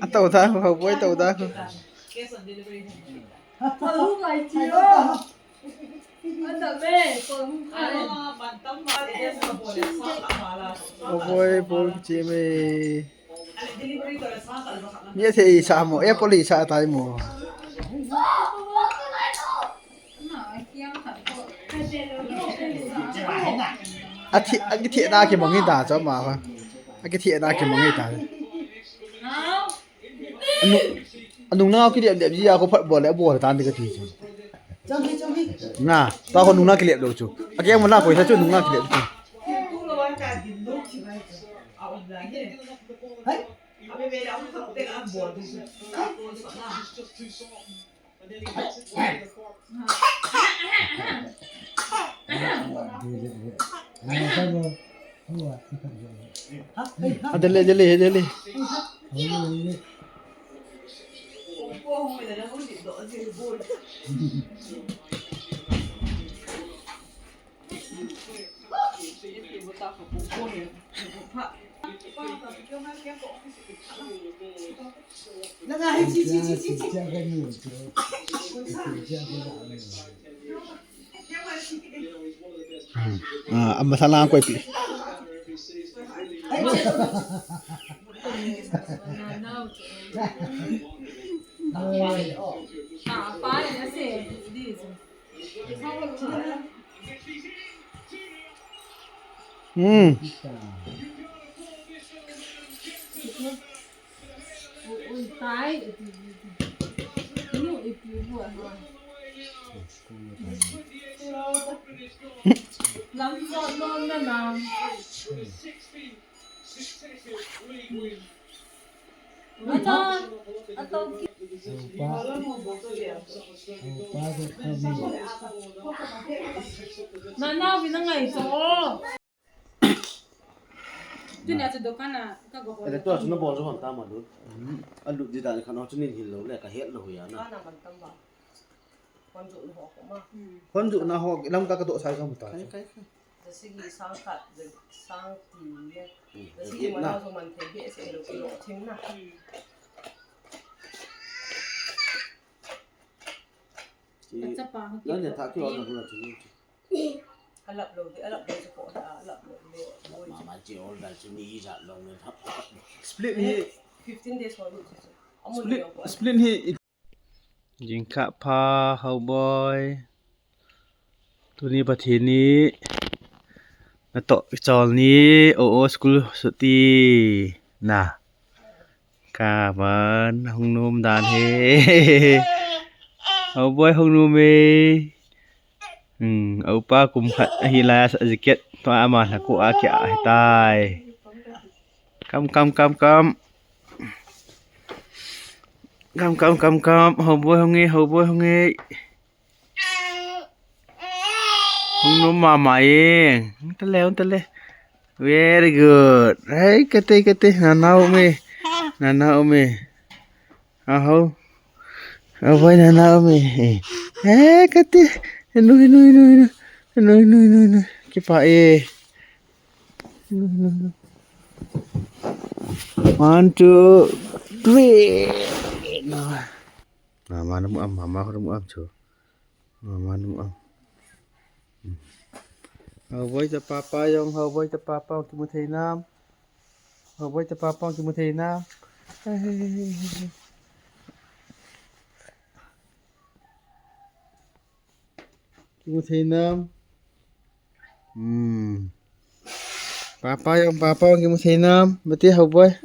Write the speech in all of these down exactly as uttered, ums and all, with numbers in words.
Atau ta, hou boi tau ta. Hou boi, bol cheme. Ni thei sa mo, e poli sa tai mo. Athi, akithi na kimang ta cho ma ha. Akithi na kimang ta. Anu, anung na kilep lep ji a ko phat bol le bol tan de kati chu. Na, ta ko nung na kilep lo chu. Akeng mo na ko sa chu nung na kilep chu. Adele, adele, adele. Ah, ama salang ko ipi. Hmm. Nana, vina ngai cho. Tuni a chu dukan a ka go hol. Ele to chu na bol chu hon ta ma lut. A lut di dan khan ho chu nin hil lo le ka het lo hu ya na. Ka na man tam ba. Hon ju na ho ko ma. Hon ju na ho lam ka ka do sai ka mu ta. Kai, kai, kai. Jasi ki sang khat, sang ti ne. Jasi ki mana jo man te be se lo ki lo thim na. Ka chapa ho ki. Nan ya tha ki lo na hu na chu. Alap lo, alap lo, alap lo. Mama ji order chu ni ijat lo ne thap. Split hi. Fifteen days ho chu. Split, split hi. Jingkah pha, Houboi. Tuni Pathen ni natoh chol ni, o, o, school suti na. Kaban hung nom dan hi. Houboi hung nom e. Hmm, a upa kum khat ahi lai a jacket tua ama lhaku a kia ahi tai. Kam, kam, kam, kam. Kam, kam, kam, kam. Houboi hung e, Houboi hung e. Hung nom mama e. Hung tale, hung tale. Very good. Hey, kate, kate. Nana um e. Nana um e. Aho. Houboi nana um e. Hey, kate. Inu, inu, inu, inu. Inu, inu, inu, inu. Kipa e. Inu, inu, inu. One, two, three. No. Mama namu am, mama namu am chu. Mama namu am. Hmm. Houboi cha papa jong, Houboi cha papa kimu thei nam. Houboi cha papa kimu thei nam. Kimu thei nam. Hmm. Papa jong, papa jong kimu thei nam. Bete Houboi.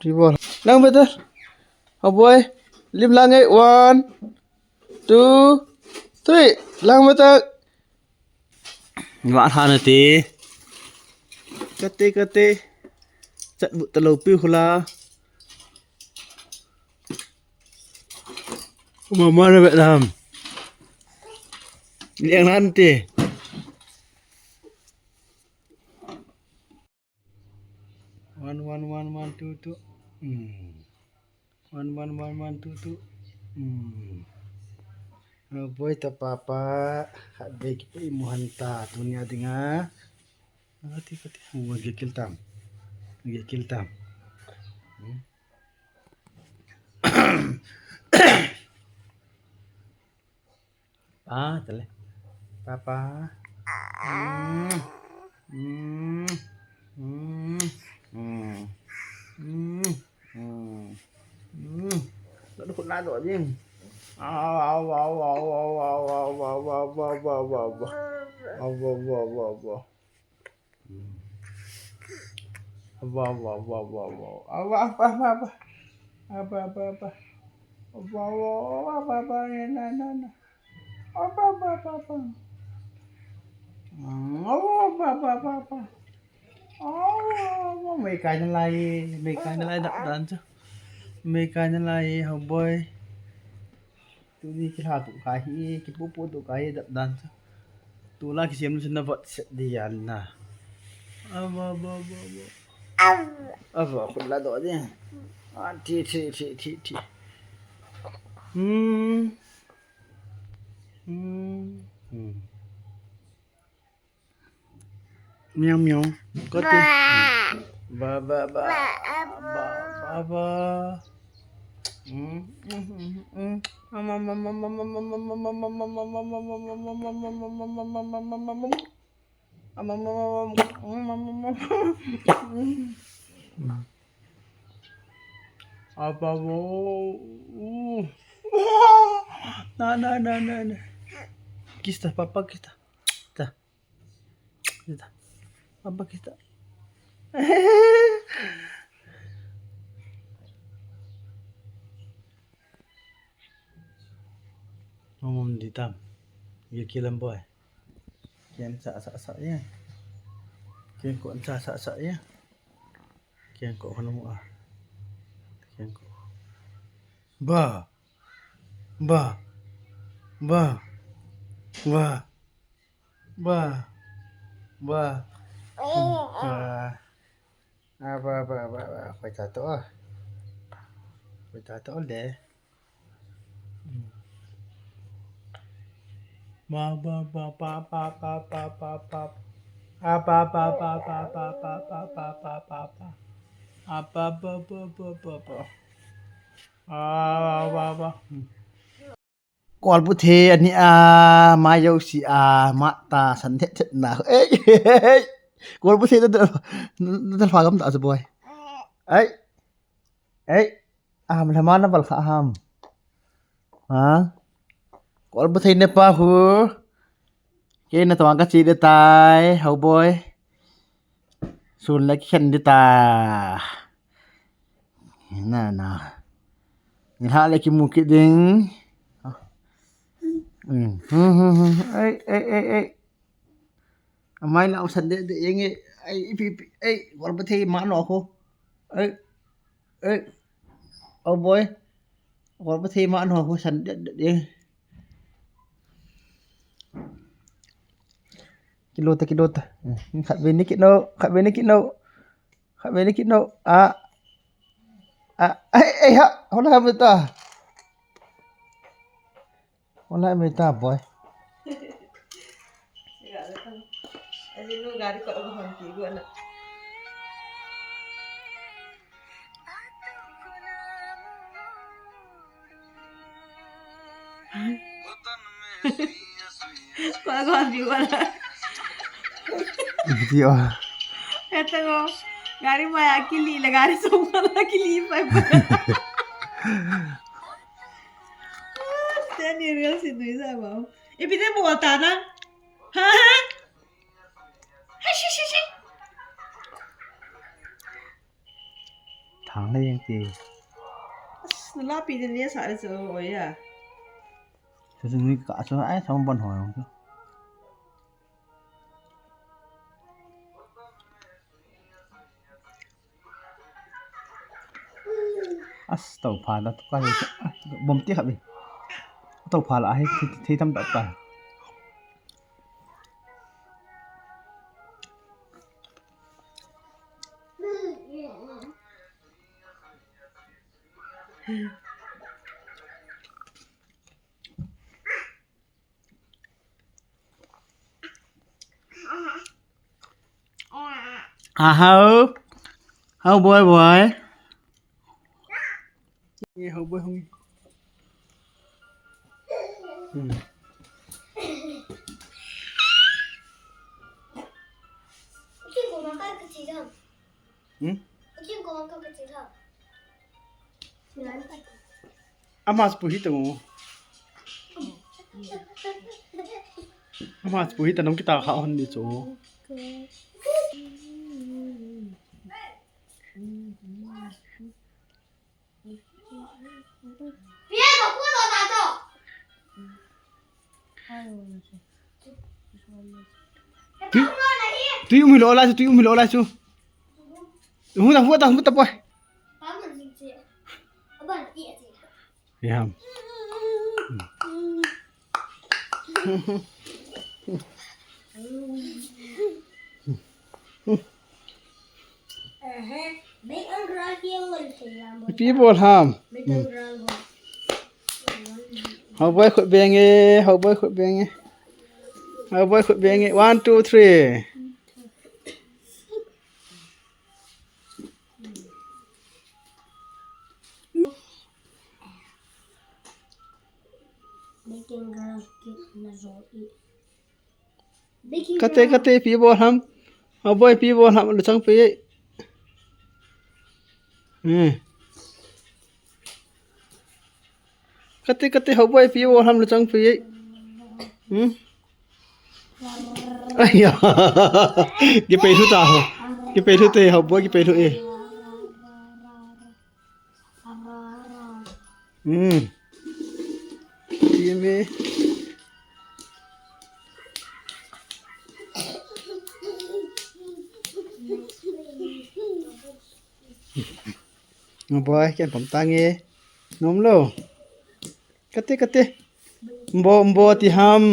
Three ball. Lang better. Houboi. Lim lang e. One, two, three. Lang better. Wa tha na te. Kate, kate. Chat bu ta lo pi hula. Mama na be lam. Liang nan te. One, one, one, one. two, two. Hmm. One, one, one, one, two, two. Hmm. Aboi ta papa. Khatvei kipu imu hon ta tunia dinga. Kati, kati. Wa ge kil tam. Ge kil tam. Hmm. Pa, tale. Papa. Mm. Mm. Mm. Mm. Mm. Mm. Nado, nado, din. Au, au, au. Au, au, au, au, au, au, au, au, au, au. Au, au, au, au, au, au. Abba, abba, abba, abba, abba. Abba, abba, abba, abba. Abba, abba, abba, abba, abba, na, na, na. Abba, abba, abba, abba. Mm, abba, abba, abba, abba. Oh, meikai nalai, meikai nalai, dap dan chu. Meikai nalai, Haoboi. Tuni kilha tu kahi, kipupu tu kahi, dap dan chu. Tula kisem nu chun na vot set di yan na. Ava, ava, ava, ava. Ava, khut la do di. Ah, thi, thi, thi, thi, thi. Hmm. Hmm. Hmm. Miau, miau. Kau tu. Ba, ba, ba. Ba, ba, ba. Hmm, hmm, hmm, hmm. Am, am, am. Am, am, am, am. Apa mau? Na, na, na, na, na. Kiss ta, papa kiss ta. Ta. Kiss ta. Papa kiss ta. Mom, mom, di tam. Ye kill em boy. Ken sa, sa, sa, ye. Ken ko sa, sa, sa, ye. Ken ko hanu a. Ken ko. Ba. Ba. Ba. Ba. Ba. Ba. Ba. Ah, ba, ba, ba, ba. Koi ta to. Koi ta to le. Ba, ba, ba, ba, ba, ba, ba, ba, ba. Ah, ba, ba, ba, ba, ba, ba, ba, ba, ba, ba, ba. Ah, ba, ba, ba, ba, ba, ba. Ah, ba, ba. Hmm. Kolbu the ani a, ma yo si a, ma ta san thet thet na. Ei, ei, ei. Kolbu the da, da, da, da, fa gam ta sa boy. Ei. Ei. Aham lama na bal kha ham. Ha? Kolbu the ne pa hu. Kei na tawang ka chi de tai, Haoboi. Sun le khen de ta. Na, na. Ni ha le kimu kit ding. Hmm, hmm, hmm, hmm. Ei, ei, ei, ei. Amai la usan de, de, yeng, ei, ei, ipi, ipi, ei, wal ba thei ma no ko. Ei, ei. Oh boy. Wal ba thei ma no ko san de, de, de. Kilo ta, kilo ta. Hmm, khat ve ni kit no, khat ve ni kit no. Khat ve ni kit no. Ah. Ah, ei, ei, ha, hola ha ta. Hola ha ta, boy. Koi koi bi wala. Video. Kata ko, gari maya kili la, gari so mala kili pa. Tani real si dui sa ba. Ipi te bolta na. Ha ha. Ha shi shi shi. Thang le yang ti. As, nalapi din le sa le chu, oi ya. Chu chu ni ka chu ai thang bon ho yang chu. As, tau pha da tu ka le. Bom ti kha bi. Tau pha la hi thi, thi, thi tam ta ta. Ahau. Hau boi boi. Nge hau boi hung. Hmm. Hmm? Ama pu hi tamo. Ama pu hi tanong kita kha hon di chu. Tui, tui um hi lo lai chu, tui um hi lo lai chu. Hu ta, hu ta, hu ta poi. Yam. Ipi bol ham. Hau boi khut beng e, hau boi khut beng e. Hau boi khut beng e. One, two, three. Kate, kate, ipi bol ham. Hau boi ipi bol ham, luchang pe. Hmm. Kate, kate, hau boi ipi bol ham, luchang pe. Hmm. Aya. Kipei thu ta ho. Kipei thu te, hau boi kipei thu e. Hmm. Kime. Hau boi, ken pom tange. Nom lo. Kate, kate. Mbo, mbo ti ham.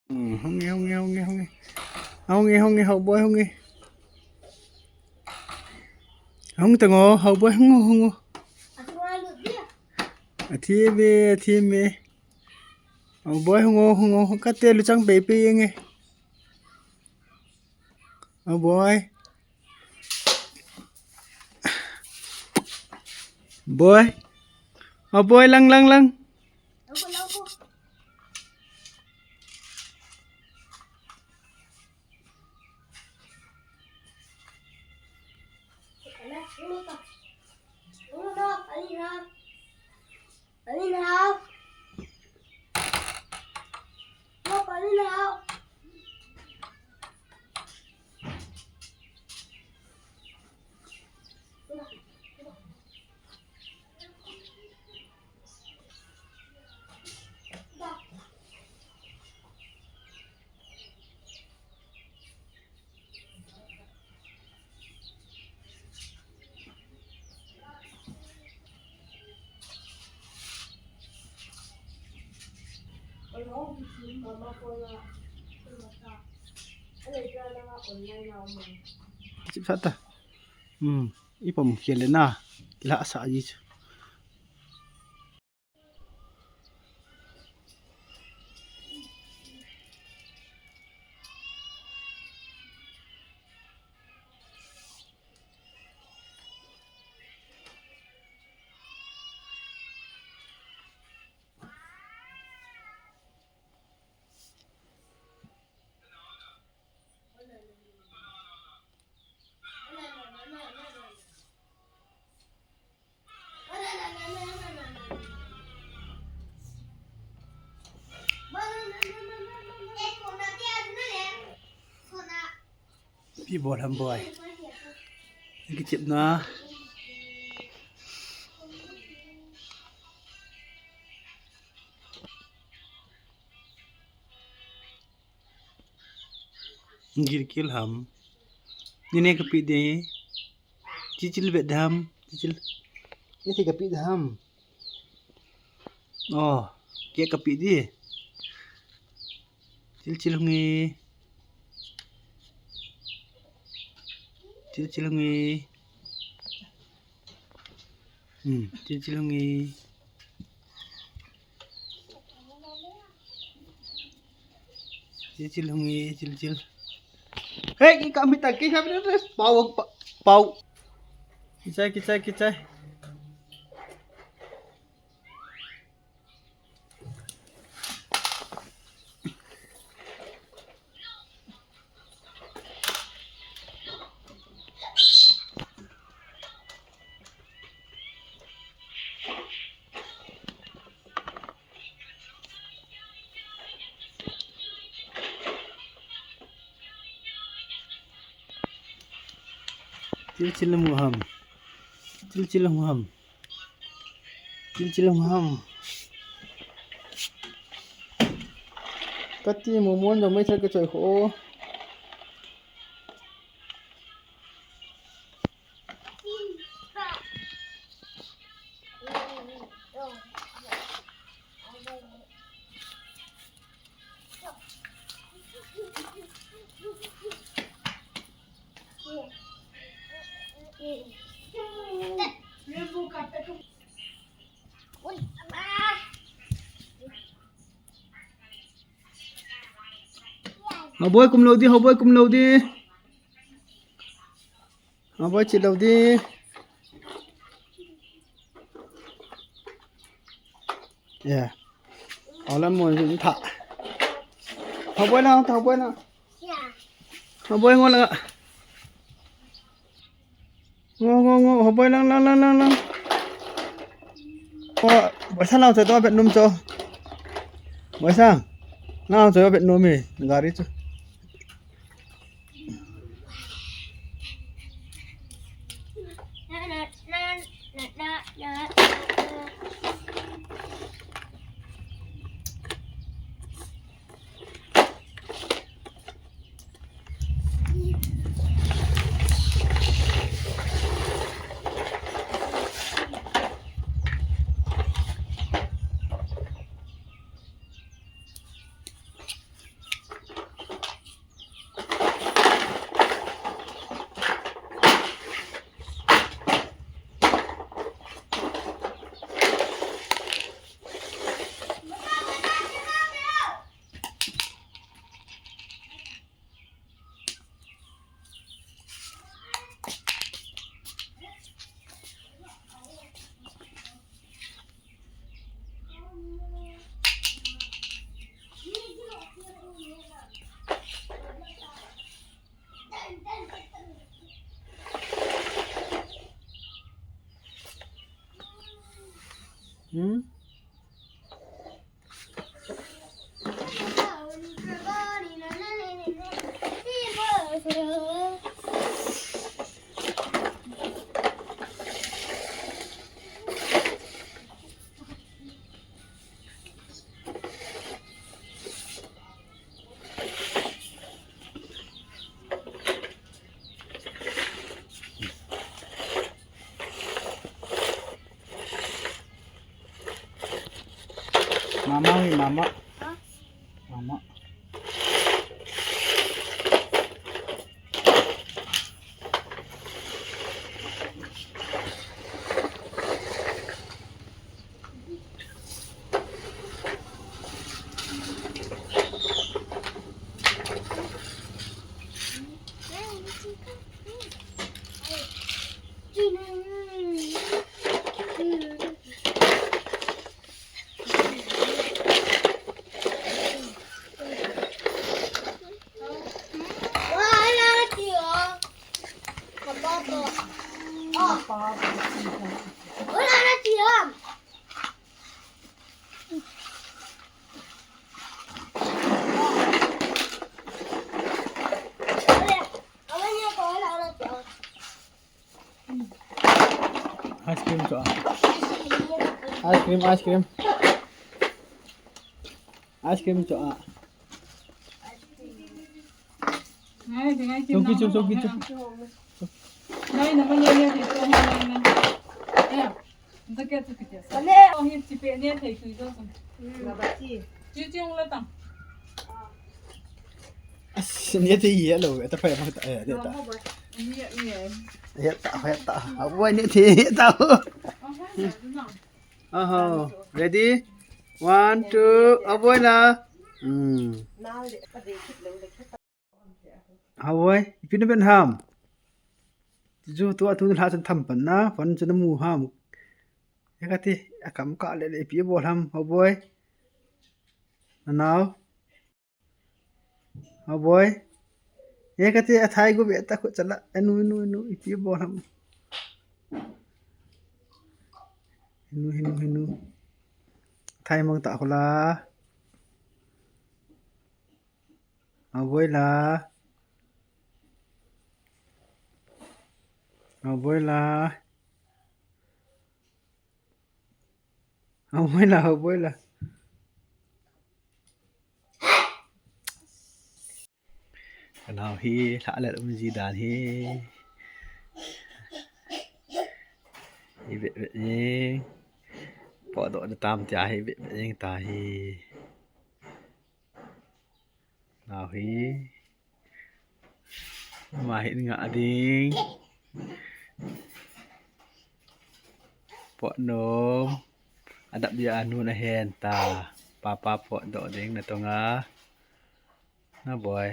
Hmm, hung e, hung e, hung e, hung e. Hung e, hung e, hau boi hung e. Hung tango, hau boi hung o, hung o. Athi ve, athi ve. Hau boi hung o, hung o. Kate luchang pe pe yeng e. Hau boi. Boi. Hau boi lang, lang, lang. Chip sat ta. Hmm, ipom khel le na. Kila sa ji chu. Ipi bol ham boi. Kichep na. Gilkel ham. Nine kapi de. Chichil vet ham. Chichil. Iti kapi de ham. Oh, ke kapi di. Chilchil hungi. Chilchil hungi. Hmm, chilchil hungi. Chilchil hungi, chilchil. Hey, ki kami ta, ki kami ta, pau, pa-, pau. Kichai, kichai, kichai. Chilchil mu ham. Chilchil mu ham. Chilchil mu ham. Kati mu mon jong mai thak ka choi kho. Hoboi kum lou di, hoboi kum lou di. Hoboi chi lou di. Ya. Aw lam mo tha. Hoboi na, hoboi na. Hoboi ngo la. Ngo, ngo, ngo, hoboi lang, lang, lang, lang, lang. Ngo, boisa lang cho to bet num cho. Boisa. Lang cho bet num mi, gari cho. Hmm? Mama, ui, mama. Hah? Mama. Ice cream cho a. Ice cream, ice cream. Ice cream cho a. Ngai, ngai, chong ki, chong, chong ki, chong. Ngai, na, ma, ne, ne, ne, ne, ne. Ya. Jacket tu kita. Ane. Oh, hi, chipe, ne, thei, tui, do, sum. Hmm. Chi, chi, ung, la, tang. As, ne, thei, ye, lo, ta, phai, phai, ta, eh, ne, ta. Ni, ni. Ye, ta, ye, ta. Abo, ne, thei, ye, ta. Oh, hai, na, na. Aho, ready? One, two, abo, na. Hmm. Hawoi, ipi na ven ham? Ju tu atu na lha chan tham pan na, pan chan mu ham. Eka ti, akam ka le le ipi bol ham, Hawoi. Nanao. Hawoi. Eka ti, athai gu be ta khu chala, anu, anu, anu, ipi bol ham. Anu, anu, anu. Thai mang ta khu la. Hawoi la. Hawoi la. Hawoi la, Hawoi la. Kanao hi, lha le um ji dan hi. Hi ve ve jeng. Potdoh na tam tia hi ve ve jeng ta hi. Nao hi. Ama hi nga ding. Potnom. Adap dia anu na hen ta. Papa potdoh ding na tonga. Na boy.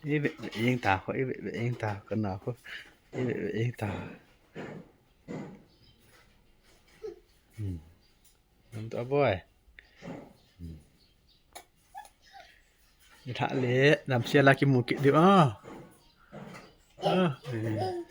I ve ve ing ta ko, i ve ve ing ta ko na ko. I ve ve ing ta. Hmm. Nam to boy. Hmm. Ni tha le, nam sia la ki mu ki di a. Ah. Hmm.